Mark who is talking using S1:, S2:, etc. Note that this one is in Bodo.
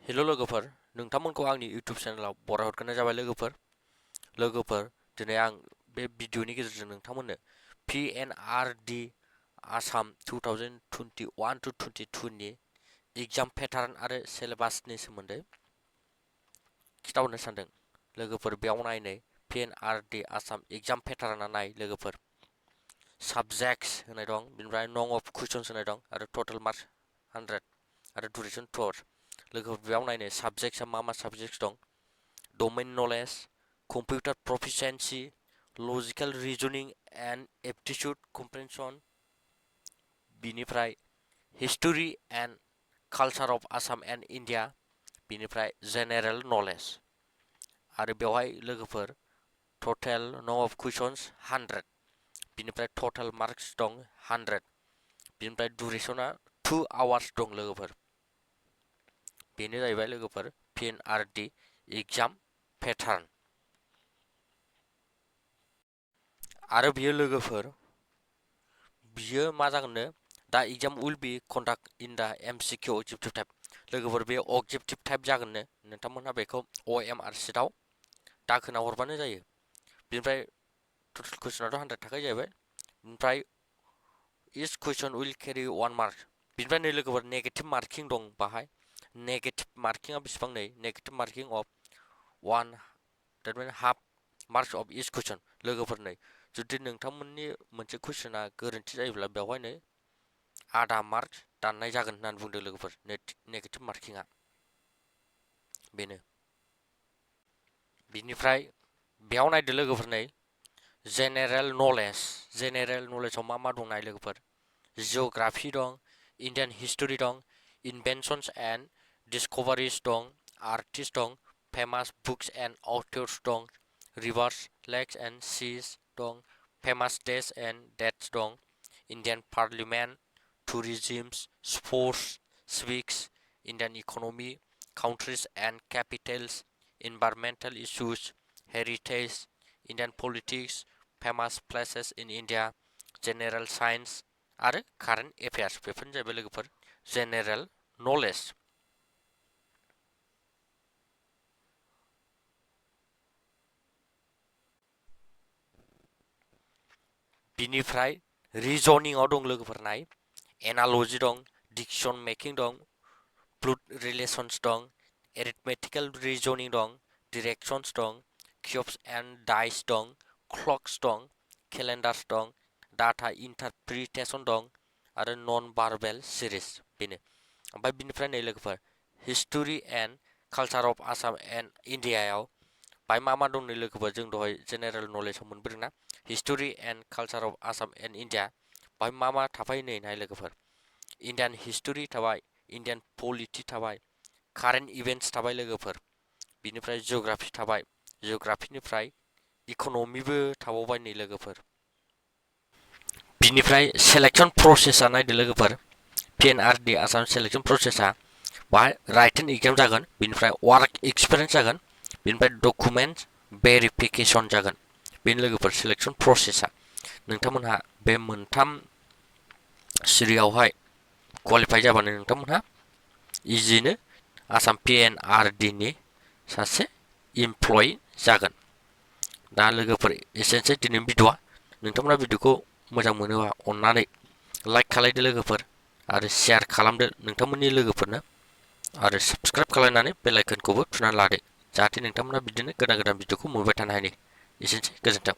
S1: हेल' लोगोफोर नोंथांमोनखौ आंनि इउटिउब चेनेलाव बराय हरग्रोनाय जाबाय लोगोफोर दिनै आं बे भिडिअनि गेजेरजों नोंथांमोननो PNRD आसाम 2021-22 नि एग्जाम पेटार्न आरो सिलेबासनि सोमोन्दै खिथाहरनो सानदों लोगोफोर बेयाव नायनै PNRD आसाम एग्जाम पेटार्नआ नाय लोगोफोर साबजेक्ट्स होनाय दं बिनिफ्राय नंग अफ कुइसन्स होनाय दं आरो टटेल मार्क्स 100 आरो दुरेसन 2 आवर्स लोगोफोर बेयाव नायनो साबजेक्ट्सआ मा साबजेक्ट्स दं domain knowledge computer proficiency logical reasoning and aptitude comprehension बिनिफ्राय history and culture of Assam and India बिनिफ्राय जेनेरेल नलेज आरो बेवहाय लोगोफोर टटेल नंग अफ कुइसन्स 100 बिनिफ्राय टटेल मार्क्स दं 100 बिनिफ्राय दुरेसना 2 आवार्स दं लोगोफोर बेनो जाहैबाय लोगोफोर PNRD एग्जाम पेटार्न आरो बियो लोगोफोर बियो मा जागोननो दा एग्जाम विल बी कन्डाक्ट इन दा MCQ ऑब्जेक्टिव टाइप लोगोफोर बे ऑब्जेक्टिव टाइप जागोननो नोंथांमोनहा बेखौ OMR शीटआव दाखोना हरबानो जायो बिनिफ्राय टोटल कुइसनाथ' 100 थाखायो जाहैबाय बिनिफ्राय each question will carry 1 mark बिनिफ्राय नै लोगोफोर नेगेटिव मार्किं दं बाहाय नेगेटिव मार्किंआ बेसेबां नै negative marking of 1 that mean half marks of each question लोगोफोर नै जुदि नोंथांमोननि मोनसे कुइसना गोरोन्थि जायोब्ला बेवहाय नै आधा मार्क दाननाय जागोन होननानै बुंदों लोगोफोर नेगेटिव मार्किंआ बेनो बिनिफ्राय बेयाव नायदो लोगोफोर नै जेनेरेल नलेजाव मा दं नाय लोगोफोर जिअग्राफि दं इंडियन हिस्टोरी दं इन्वेंशन्स एंड डिस्कवरीज दं आर्टिस्ट दं फेमास बुक्स एंड ऑथर्स दं रिवर्स लेक्स एंड सीज दं फेमास डेज एंड डेट्स दं Indian parliament tourism sports civics Indian economy countries and capitals environmental issues heritage Indian politics famous places in India general science आरो current affairs बेफोरनो जाहैबाय लोगोफोर general knowledge बिनिफ्राय रिजनिंआव दं लोगोफोर नाय एनालजी दं डिक्शन मेकिं दं ब्लड रिलेशंस दं एरिथमेटिकल रिजनिंग दं डायरेक्शंस दं क्यूब्स एंड डाइस दं क्लॉक्स दं कैलेंडर्स दं डाटा इंटरप्रिटेशन दं आरो नन वर्बल सीरीज बेनो ओमफ्राय बिनिफ्राय नै लोगोफोर history and culture of Assam and इंडियायाव बाय मा दं नै लोगोफोर जों दहाय जेनेरेल नलेजाव मोनबोदोंना history and culture of Assam and India बाय मा थाफायो नै नाय लोगोफोर इंडियन हिस्टोरी थाबाय इंडियन पलिटी थाबाय कारेन्ट इवेंट्स थाबाय लोगोफोर बिनिफ्राय जिअग्राफी थाबाय जिअग्राफीनिफ्राय इकोनॉमीबो थाबावबाय नै लोगोफोर बिनिफ्राय सिलेक्शन प्रोसेसआ नायदो लोगोफोर PNRD आसाम सिलेक्शन प्रोसेसआ बाय राइटन एग्जाम जागोन बिनिफ्राय वर्क एक्सपीरियंस जागोन बिनिफ्राय डकुमेन्ट वेरिफिकेशन जागोन बेनो लोगोफोर सिलेक्शन प्रोसेसआ नोंथांमोनहा बे मोनथाम सिरियावहाय क्वालिफाइ जाबानो नोंथांमोनहा इजिनो आसाम PNRD नि सासे एमप्लय जागोन दा लोगोफोर एसेनोसै दिनैनि भिडिअआ नोंथांमोना भिडिअखौ मोजां मोनोबा अन्नानै लाइक खालामदो लोगोफोर आरो शेयार खालामदो नोंथांमोननि लोगोफोरनो आरो साबस्क्राइब खालामनानै बेल आइकनखौबो थुनानै लादो जाहाथे नोंथांमोना बिदिनो गोदान भिडिअखौ मोनबाय थानो हायो एसेनोसै गोजोन्थों